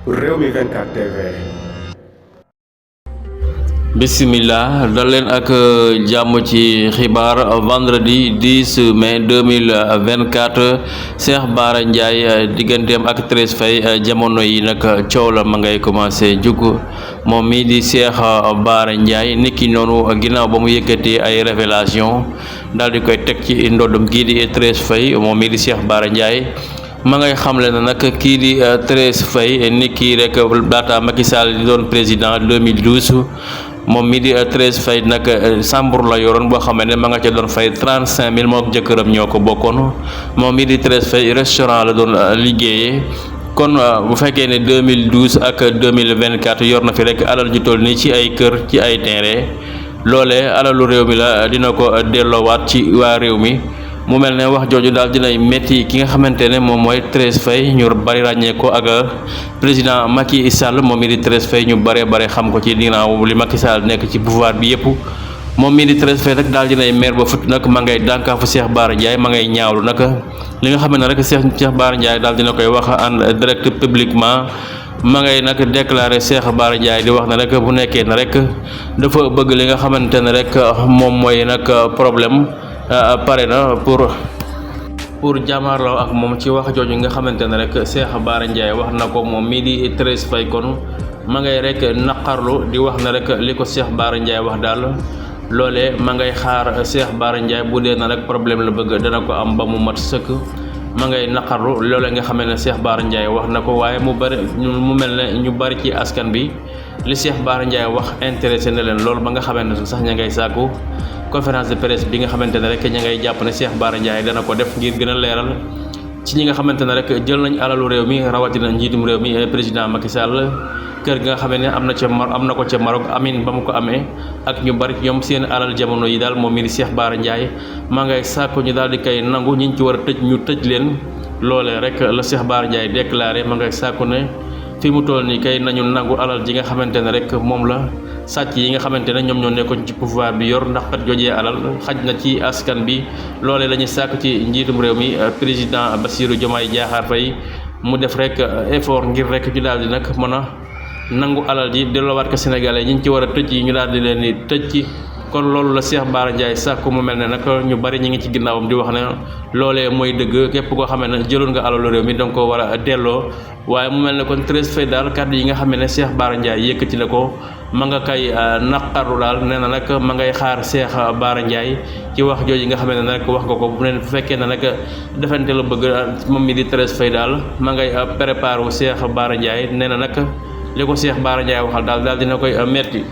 Rewmi 24 TV. Bismillah dal leen ak jàmm ci xibaar vendredi 10 mai 2024 Cheikh Bara Ndiaye digganteem ak Thérèse Faye jamono yi nag coow la ma ngay commencé jug moom mii di Cheikh Bara Ndiaye niki noonu ginnaaw ba mu yëkkatee ay révélation daal di koy teg ci ndoddum kii di Thérèse Faye moom mii di Cheikh Bara Ndiaye ma ngay xamle na nag kii di Thérèse Faye nit kii rek laata Macky Sall di doon président 2012 moom mii di Thérèse Faye nag chambre la yoroon boo xam ne ma nga ca doon fay 35 000 moom jëkkëram ñoo ko bokkoon moom mii di Thérèse Faye restaurant la doon liggéeyee kon bu fekkee ne 2012 ak 2024 yor na fi rek alal ju toll nii ci ay kër ci ay terrain loolee alalu réew mi la dina ko delloowaat ci waa réew mi. mu mel ne wax jooju daal dinay métti ki nga xamante ne moom mooy Thérèse Faye ñu bari ràññee ko ak président Macky Sall moom mii di Thérèse Faye ñu bare xam ko ci ginnaaw li Macky Sall nekk ci pouvoir bi yëpp moom mii di Thérèse Faye nag daal dinay meer ba fut nag ma ngay dànkaafu Cheikh Bara Ndiaye ma ngay ñaawlu nag li nga xam ne rek Cheikh Bara Ndiaye daal dina koy wax en direct publiquement ma ngay nag déclaré Cheikh Bara Ndiaye di wax ne rek bu nekkee ne rek dafa bëgg li nga xamante ne rek moom mooy nag problème pare na pour jàmmaarloo ak moom ci wax jooju nga xamante ne rek Cheikh Bara Ndiaye wax na ko moom mii di Thérèse Faye kon ma ngay rek naqarlu di wax na rek li ko Cheikh Bara Ndiaye wax daal loolee ma ngay xaar Cheikh Bara Ndiaye bu dee na rek problème la bëgg dana ko am ba mu mat sëkk ma ngay naqarlu loolee nga xamee ne Cheikh Bara Ndiaye wax na ko waaye mu mel ne ñu bari ci askan bi li Cheikh Bara Ndiaye wax intéressé na leen loolu ba nga xamee ne sax ña ngay sàkku conférence de presse bi nga xamante ne rek ña ngay jàpp ne Cheikh Bara Ndiaye dana ko def ngir gën a leeral ci ñi nga xamante ne rek jël nañ alalu réew mi rawatina njiitum réew mi président Macky Sall kër gi nga xam ne am na ko ca Maroc amin ba mu ko amee ak ñu bari ñoom seen alal jamono yi daal moom mii di Cheikh Bara Ndiaye maa ngay sàkku ñu daal di koy nangu ñi ci war a tëj ñu tëj leen loolee rek la Cheikh Bara Ndiaye déclaré ma ngay sàkku ne fi mu toll nii kay nañu nangu alal ji nga xamante ne rek moom la sàcc yi nga xamante ne ñoom ñoo nekkoon ci pouvoir bi yor ndax kat jojee alal xaj na ci askan bi loolee la ñuy sàkk ci njiitum réew mi président Bassirou Diomaye Diakhar Faye mu def rek effort ngir rek ñu daal di nag mën a nangu alal ji delloowaat ko Sénégalais ñi ci war a tëj yi ñu daal di leen di tëj ci kon loolu la Cheikh Bara Ndiaye sàkku mu mel ne nag ñu bari ñi ngi ci ginnaawam di wax ne loolee mooy dëgg képp koo xamee ne jëloon nga alalu réew mi danga ko war a delloo waaye mu mel ne kon Thérèse Faye daal kàddu yi nga xam ne Cheikh Bara Ndiaye yëkkati na ko ma nga kay naqaru daal nee na nag ma ngay xaar Cheikh Bara Ndiaye ci wax jooju nga xam ne nag wax nga ko bu ne fekkee ne nag defante la bëgg moom mi di Thérèse Faye daal ma ngay préparé wu Cheikh Bara Ndiaye nee na nag li ko Cheikh Bara Ndiaye waxal daal dina koy metti